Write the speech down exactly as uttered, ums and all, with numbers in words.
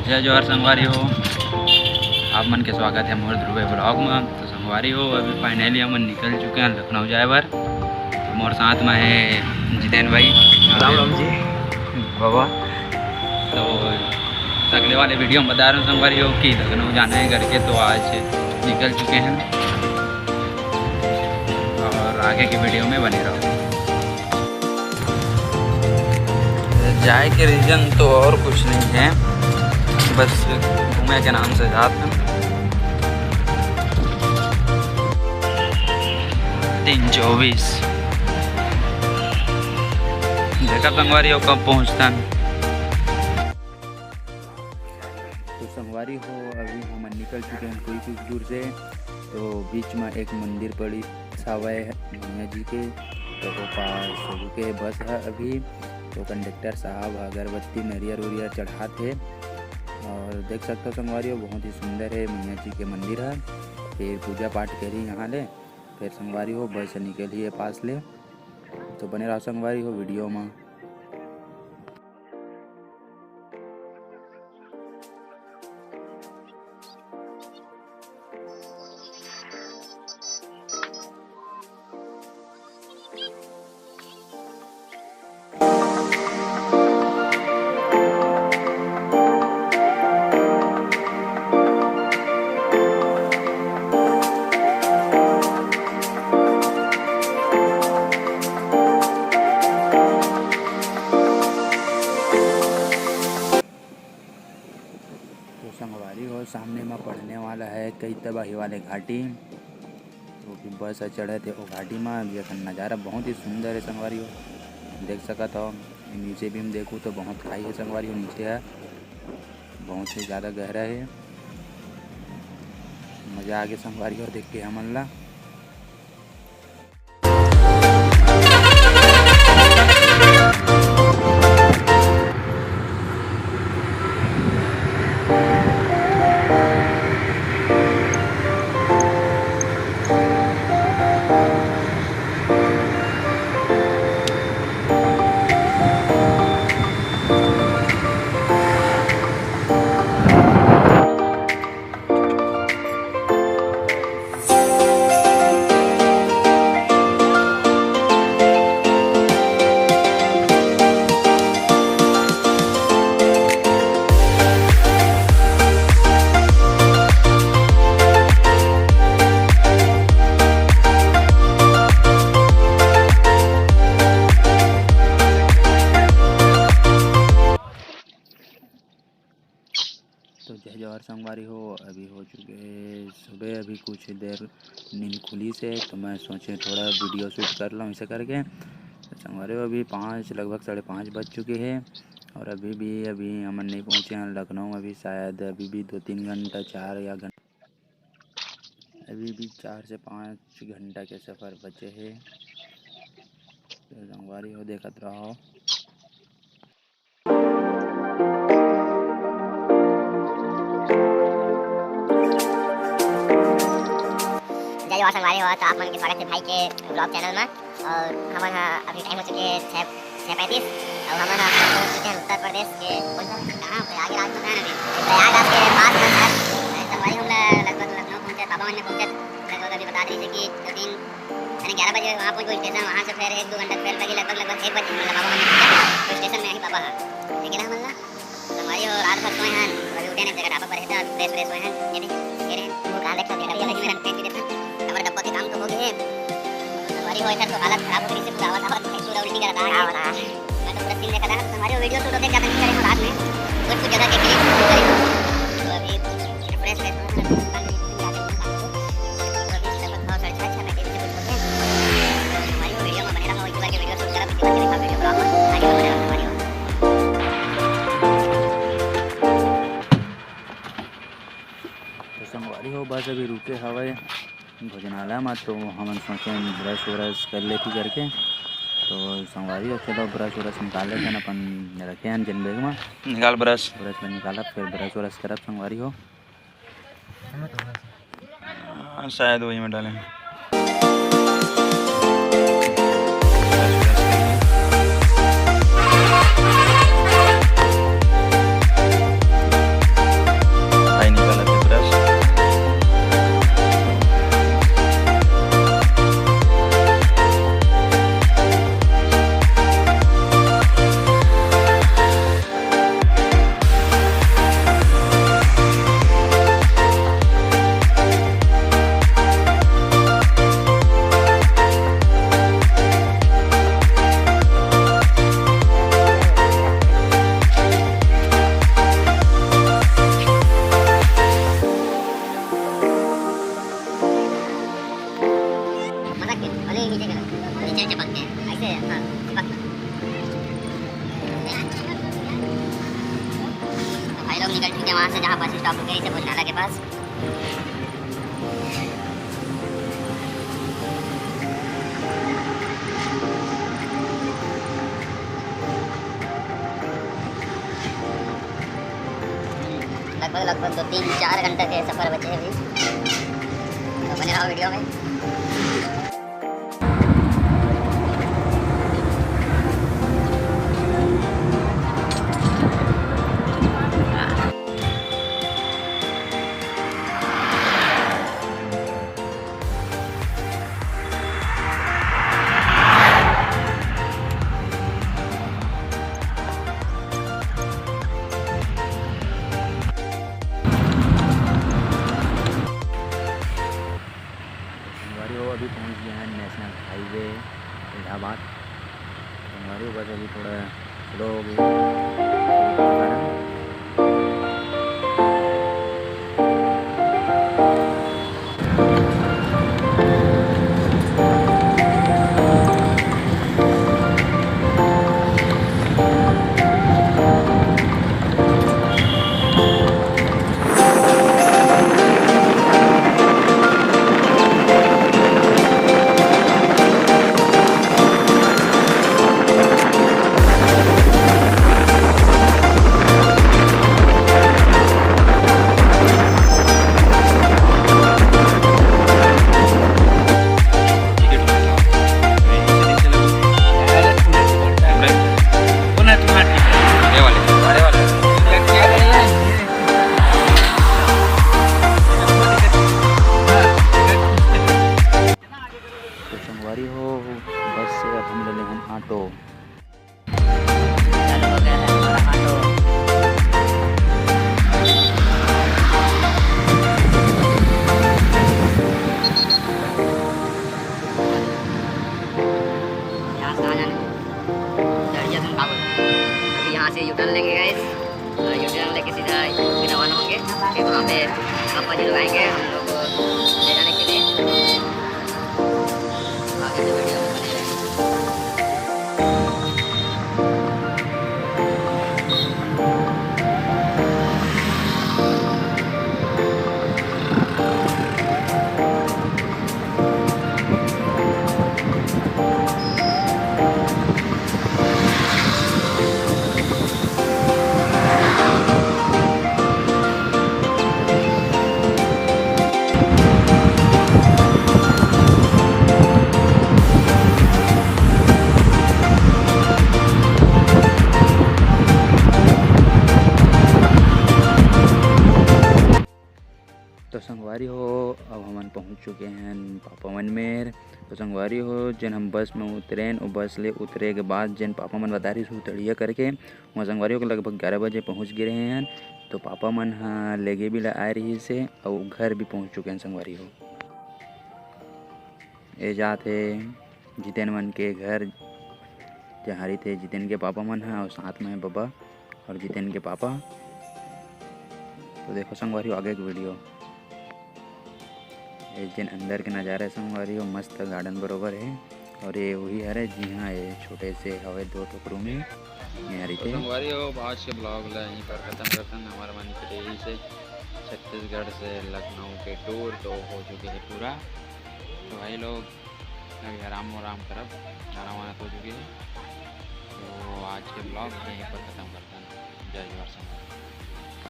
जय जोहार संगवारी हो, आप मन के स्वागत हे मोर ध्रुवे ब्लॉग में। तो संगवारी हो, अभी फाइनली हमन निकल चुके हैं लखनऊ जाए बर। तो मोर साथ में है जितेन भाई। राम राम जी। बाबा, तो अगले वाले वीडियो में बता रहे हूँ संगवारी हो कि लखनऊ जाना है करके, तो आज निकल चुके हैं और आगे की वीडियो में बने रहो। जाए के रीजन तो और कुछ नहीं है, बस घूमे के नाम से जात हैं। तीन चौबीस। देखा संगवारी हो कब पहुँचता है। तो संगवारी हो, अभी हमन निकल चुके हैं कोई कुछ दूर से। तो बीच में एक मंदिर पड़ी सावय मैया जी के, तो ओ पास रुके बस है अभी। तो कंडक्टर साहब अगरबत्ती नरियर उरियर चढ़ात हे और देख सकते हो संगवारी हो, बहुत ही सुंदर है मैया जी के मंदिर है। फिर पूजा पाठ करी यहाँ ले, फिर संगवारी हो बस निकली है पास ले। तो बने रहो संगवारी हो वीडियो में। तो संगवारी हो, सामने में पड़ने वाला है कई तबाही वाले घाटी। तो फिर बस ह चढ़त हे ओ घाटी में। अभी एखन नज़ारा बहुत ही सुंदर है संगवारी हो, देख सकत हो। नीचे भी हम देखूँ तो बहुत खाई है संगवारी हो, नीचे है, बहुत ही ज़्यादा गहरा है। मज़ा आ गया संगवारी हो देख के हमन ला। तो जय जोहार संगवारी हो, अभी हो चुके सुबह, अभी कुछ देर नींद खुली से, तो मैं सोचे थोड़ा वीडियो शूट कर लूँ इसे करके। तो संगवारी हो, अभी पाँच, लगभग साढ़े पाँच बज चुके हैं और अभी भी, अभी हमन नहीं पहुँचे हैं लखनऊ। अभी शायद अभी भी दो तीन घंटा, चार या घंटा, अभी भी चार से पाँच घंटा के सफ़र बचे है। तो संगवारी हो, देखत रहो। जय जोहार संगवारी हो, तो आप मन के स्वागत है भाई के ब्लॉग चैनल में। और हमन हा अभी टाइम हो चुके हैं छः, छः पैंतीस। और हमन हा पहुँच चुके हैं उत्तर प्रदेश के, कौन सा, कहाँ पे आगे राज बताया ना अभी, प्रयागराज के पास में है। संगवारी हम लगभग लखनऊ पहुँचे, बाबा मन में पहुँचे, लगभग अभी बता दे कि दो तीन, यानी ग्यारह बजे वहाँ पहुँच गए स्टेशन, वहाँ से फिर एक दो घंटा फेर लगी, लगभग, लगभग एक बजे मतलब बाबा मन में पहुँचे। तो स्टेशन में ही बाबा है, लेकिन हम ना संगवारी हो, रात भर सोए हैं, अभी उठे नहीं, जगह ढाबा पर रहते हैं, अभी फ्रेश, फ्रेश हुए हैं। ये नहीं, ये रहे, वो कहाँ देखा, देखा, देखा, देखा, देखा, देखा, हमारे डब्बा के काम तो हो गए हैं। संगवारी हो, इधर तो हालत खराब हो गई, इससे पूरा आवाज, आवाज, पूरा उल्टी कर रहा था। हाँ, बना। मैं तो पूरा सीन देखा था ना, तो संगवारी हो, वीडियो शूट होते ज़्यादा नहीं करेंगे रात में, कुछ, कुछ जगह के क्लिप शूट करेंगे। तो अभी फ्रेश, फ्रेश हुए हैं, तो अभी लगभग छः, साढ़े छः, छः पैंतीस से कुछ होते हैं। तो संगवारी हो, वीडियो में बने रहो, एक बार के वीडियो शूट करा, पीछे, पीछे दिखा, वीडियो ब्लॉग में आगे बढ़े रहो, संगवारी हो। तो संगवारी हो, बस अभी रुके हवय भोजनालय म, तो हमन सोचे ब्रश व्रश कर लेती करके। तो संगवारी हो, चलो ब्रश व्रश निकाल लेते हैं अपन, रखे हैं जेन बैग में। निकाल ब्रश। ब्रश में निकालब, फिर ब्रश व्रश करब संगवारी हो। हाँ, शायद वही में डाले हैं। निकल चुके हैं वहाँ से, जहाँ बस स्टॉप रुके, इसे भोजनालय के पास। लगभग, लगभग दो, तीन, चार घंटे के सफ़र बचे हैं अभी। तो बने रहो वीडियो में। संगवारी हो, अभी पहुंच गए हैं नेशनल हाईवे इलाहाबाद। संगवारी हो, बस अभी थोड़ा स्लो हो गई। तो संगवारी हो, बस से अब हम ले लेहन ऑटो। चालू हो गया है हमारा ऑटो। यहाँ से आ जाने, दरिया गंगापुर। अभी यहाँ से यू टर्न लेंगे गाइस, और यू टर्न लेके सीधा यूपी रवाना होंगे। फिर वहाँ पे पापा जी लोग आएंगे हम लोग को ले जाने के लिए। आगे से वीडियो में बने रहें। तो संगवारी हो, अब हमन पहुंच चुके हैं पापा मन मेर। तो संगवारी हो, जेन हम बस में उतरेन, वो बस ले उतरे के बाद जेन पापा मन बता रहिस, तड़िया करके, वहाँ संगवारी हो के लगभग ग्यारह बजे पहुँच गे रहे हैं। तो पापा मन ह लेगे भी ला आए रहिस हे, अउ घर भी पहुँच चुके हैं संगवारी हो। ए जात हे जितेन मन के घर, जहाँ रहिथे जितेन के पापा मन ह, अउ साथ में बबा अउ जितेन के पापा। तो देखो संगवारी हो, आगे के वीडियो। ये जेन अंदर के नजारा हे संगवारी हो, मस्त गार्डन बरोबर हे। और ये वही हरे जिहाँ ये छोटे से हवे दो ठो रूम हे, यहाँ तो रहिथे। संगवारी हो, आज के ब्लॉग ला यहीं पर खत्म करथन। हमारे मन के यही से छत्तीसगढ़ से लखनऊ के टूर तो हो चुके हैं पूरा। तो भाई लोग, अभी आराम आराम करब, खाना वाना तो हो चुके हैं। तो आज के ब्लॉग यहीं पर खत्म करथन। जय जोहार संगवारी।